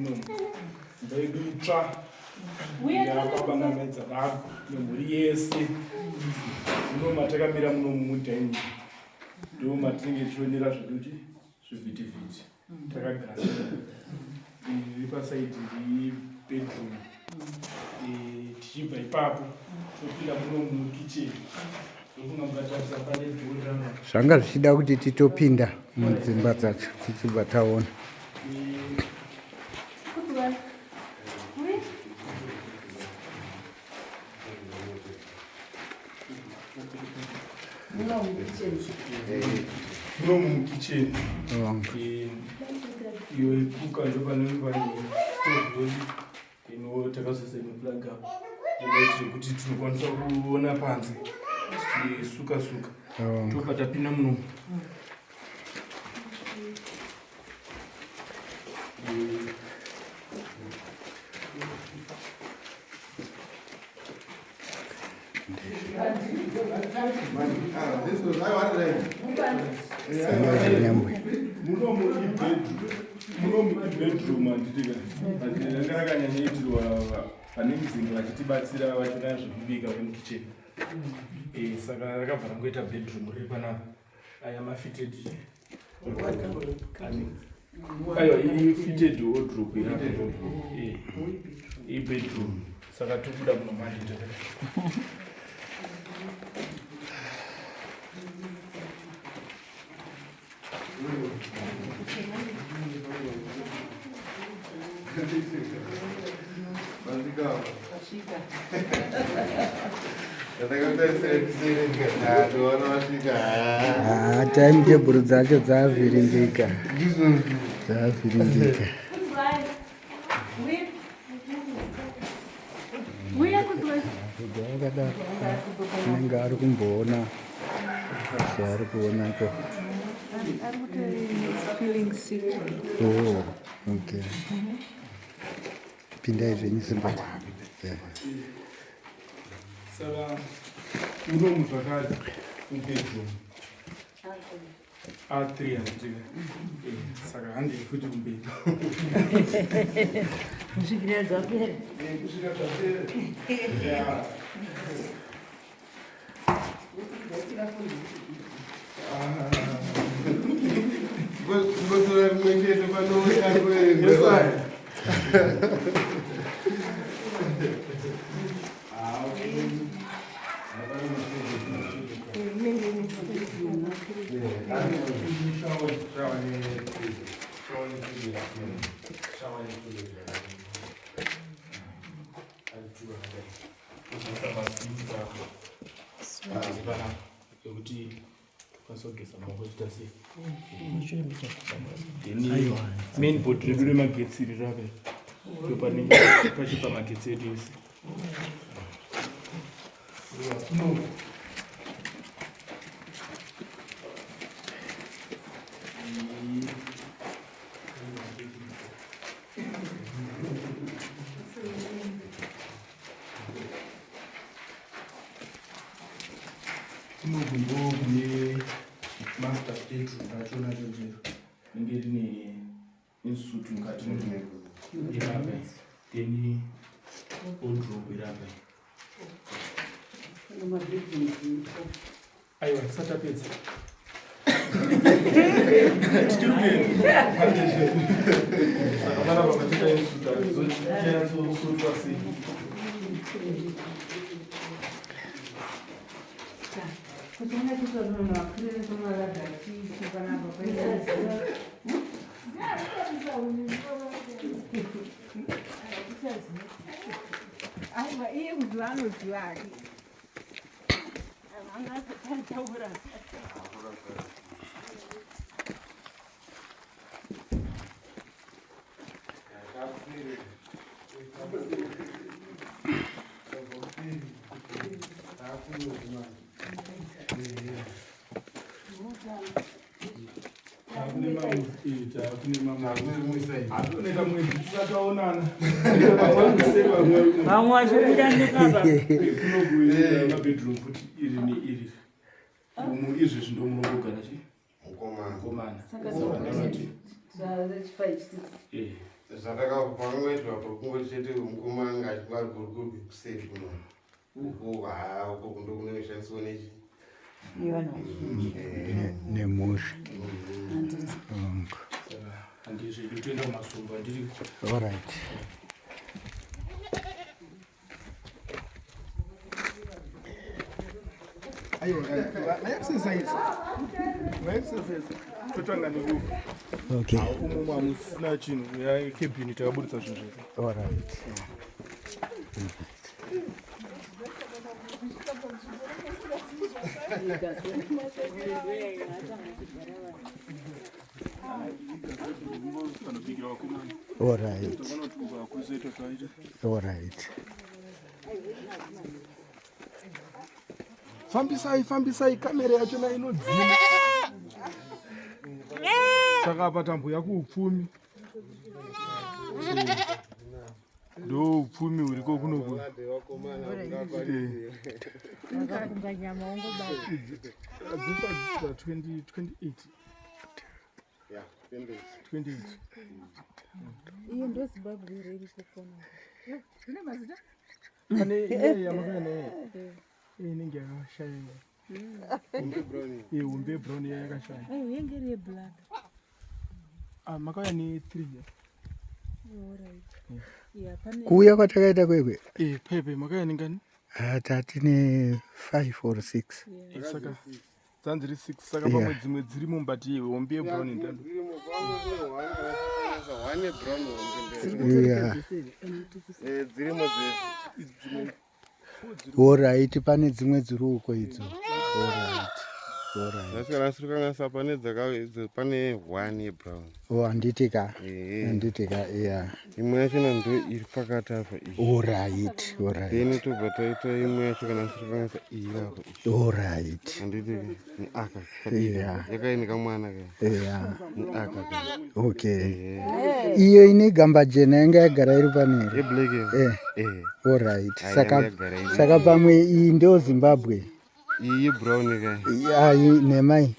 munomu imba yedu itsva yababa namai dzadaro nemhuri yese. Muno matakamira munomu mudining ndo matinenge tichionera zvedu chi zvivhitivhiti takagara. Iri pasaidi rebedroom. Tichibva ipapo topinda muno mukitchen. Ndofunga mukatarisa pane dhori. Zvanga zvichida kuti titopinda mudzimba dzacho tichibva taona. Muno mukitchen iyo ikuka ndopanenge pane stove yedu ino takazoisa imwe plug up light yekuti tinokwanisa kuona panze tichisuka suka. Tobva tapinda muno. Munomu ibedroom handitika, but ranga rakanyanyoitirwa vane muzinga vachitibatsira vachiona zvekubika vari mukitchen. Saka rakabva rangoita bedroom riri panapa. Aya mafitted, aiwa, ifitted wardrobe irapo ibedroom. Saka tobuda muno manje takadai. Ah, time table dzacho dzavhiringika, dzavhiringika. Akadaro anenge ari kumboona zvaari kuonako. Oh, okay. Pindai zvenyu Simbati. Saka unomu zvakare mubedroom A3 handitika. Saka handei futi kumberi. Kusvikira dzapera. Kusvika dzapera. Yeah. Ngotora rimwe chete pano. Yes, I. Yekuti tikwanisa kugeza maoko chiita sei. Then main board redu remagetsi riri apa, ndopanenge pachipa magetsi edu ese. No. Kunoku ndo kune master bedroom racho nacho chero rinenge rine insutu mukati irapa, then wardrobe irapa. Aiwa, tisati tapedza, tichiri kuenda. Saka panapa patita insutu ichanyatsosutwa sei. Aiwa, iye kuziva anoziva ake angataura. Atoneta mwedzi tisataonana. Vamwe vachibuda nepapa. Mabedroom futi iri neiri umu, izvezvi ndo munongogara chi mukomana. Saka ndavati Zvatakapangoitwa pakungoti chete mukoma anga achinge ari kuri kuseri kuno. Uko haa uko ndokunoshandiswa nechi. Nemhuri. Handizvedu toenda kumasumba ndiri. Alright. Aiwa, maexercise. Maexercise. Totanga neuku. Okay. Umu hamusina chinhu, ya cabin takaburitsa zvinhu zvese. Alright. Panobikira vakomana. Alright. Takaona kuti kuzoita twaita. Alright. Fambisai, fambisai kamera yachona inodzima. Saka apa tambuya kuupfumi. Ndo upfumi huriko kunoku. Wakafunga nyama wongobata. Dzisadzisa 2028. Yeah, 28. 28. Iyo ndo Zimbabwe here iri kukona. Pane iye yamakanya naye. Inenge yakashaya. Brown. Hombe brown iya yakashaya. Ayo yenge iri yeblack. Ah, makauya ne 3. Alright. Yeah, pane Kuuya kwatakaita kwekwe. Pepe makauya nengani? Ah, tatine 5 or 6. Saka dzanzi 6 saka pamwe dzimwe dzirimo but hombe yebrown ndando. Dzirimo pamwe kune one kana one brown hombe. Yeah. Dzirimo dzese. Alright, pane dzimwe dziri uko idzo. Alright. Alright. Nhasi kana asiri kanganisa pane dzaka pane one yebrown. Oh, handiti ka. Ehe. Handiti ka, yeah. Imwe yachona ndo iri pakati apa iyi. Alright, alright. Then tobva taita imwe yacho kana asiri kanganisa iyi apa iyi. Alright. Handiti neaka. Yeah. Yakaine kamwana ka. Yeah. Neaka ka. Okay. Iyo ine gamba jena yanga yagara iri pano here? Yeblack. Eh. Alright. Hai, Saka yanga yagara iri. saka pamwe iyi ndo Zimbabwe. Iyi yebrown ka. Ayi nemai.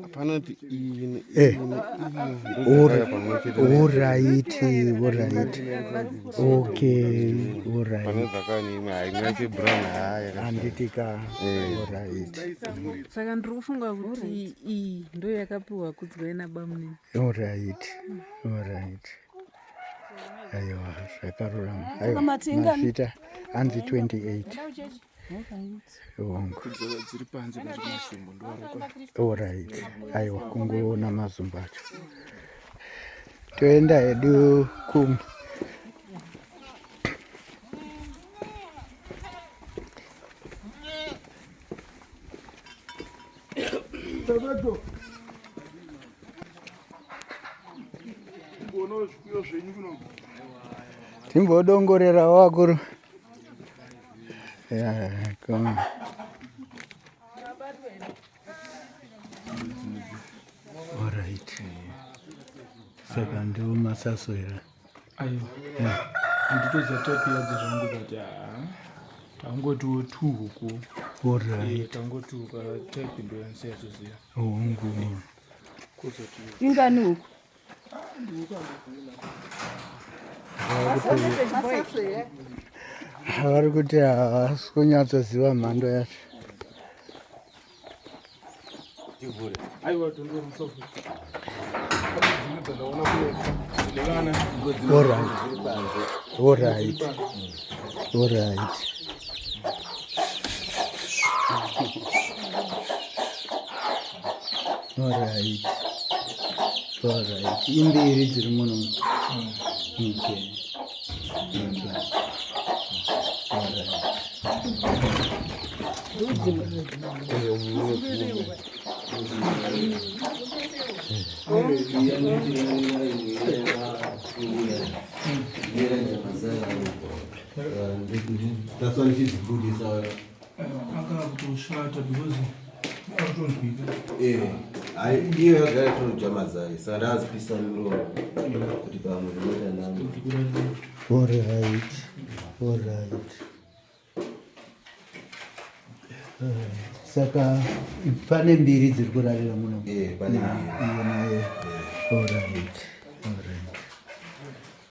Hapana kuti iyi ne Eh. iyi ne iyi ndo dzakauya pamwe chete. Alright, alright. Okay, Pane alright. dzakauya neimwe hai imwe yacho yebrown haa yakashaya. Handiti ka. Alright. Saka ndiri kufunga kuti iyi ndo yakapiwa kudzwai nabamunini. Alright. Alright. Aiwa, zvakarurama. Aiwa, matingani? mazvita hanzi 28. Hongu. Dziri panze pari masumbu ndowaruka. Alright. Aiwa, kungoona mazumbu acho. Toenda hedu kumwe. Tabato. Ngoonawo zvikuyo zvenyu kuno. Timbodongorerawo vakuru. Yeah, come on. Alright. Saka ndiwo masaso here. Aiwa. Handitoziva type yadzo zvangu but haa. Tangotiwo tuhuku. Alright. Tangoti uka type ndo yandisayazoziva. Hongu. Kuzoti Ingani huku? Vari kuti havasi kunyatsoziva mhando yacho. Aiwa, tondoro musofu. Pane dzimwe dzandaona kune dzine vana. Alright. Alright. Alright. Alright. Alright. Imbiri dziri muno. Okay. Okay. Alright. That's why ndichidzibudisa. Anga kutoshata because akutonzwika. Hayi, iyo yagara itoja mazai saka ndakazipisa miromo kuti pamwe zvinoita nani. Alright. Alright. Alright. Saka pane mbiri dziri kurarira muno. Pane mbiri. Iyo nayo. Alright.